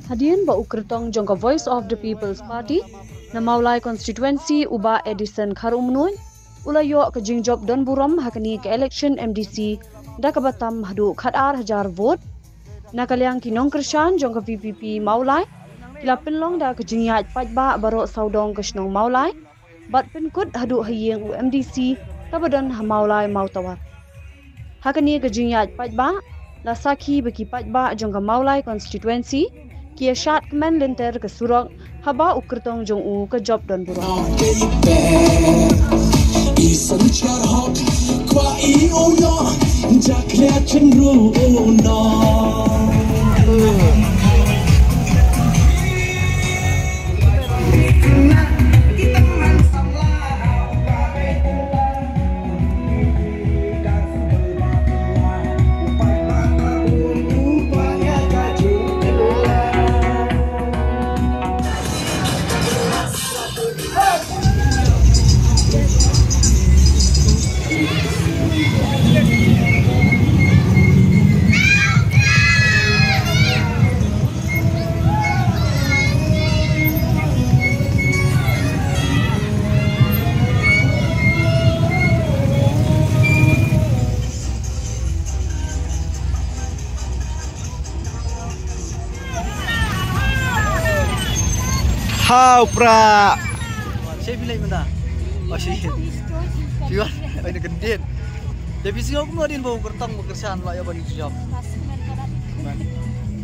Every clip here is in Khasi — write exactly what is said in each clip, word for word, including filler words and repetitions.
Hadien ba u kyrtong jong ka Voice of the People's Party na Mawlai Constituency, u Bah Edison Kharumnuid, u la ïoh ka jingjop don burom ha kane ka election M D C da kaba tam haduh khatar hajar vote. Na ka liang ki nongkyrshan jong ka V P P Mawlai ki la pynlong da ka jingïaid paidbah baroh sawdong ka shnong Mawlai, bad pynkut haduh ha ïing u M D C kaba don ha Mawlai Mawtawar. Ha kane ka jingïaid paidbah, la sakhi ba ki paidbah jong ka Mawlai Constituency ki ïa shad kmen lynter ka surok haba u kyrtong jong u ka jop don burom. Hau pra. Sha phi leit mynta? Oh, sha. Sha. Ai, na kyndit. Te phi sngew kumno hadien ba u kyrtong ba kyrshan la ïa ban jop?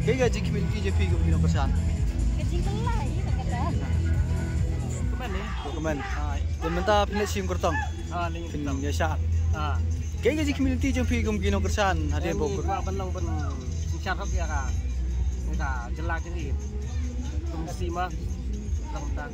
Kaei ka jingkhmih lynti jong phi kum ki nongkyrshan? Ka jingkylla ïa kata. Kmen. Kmen. Te mynta phin leit sha ïing kyrtong. Ah, leit sha ïing kyrtong. Phin ïa shad. Ah. Kaei ka jingkhmih lynti jong phi kum ki nongkyrshan hadien ba u kyrtong? Ban long ban synshar hok ïa ka, ïa ka jylla jong ngi. Kum sima long ta.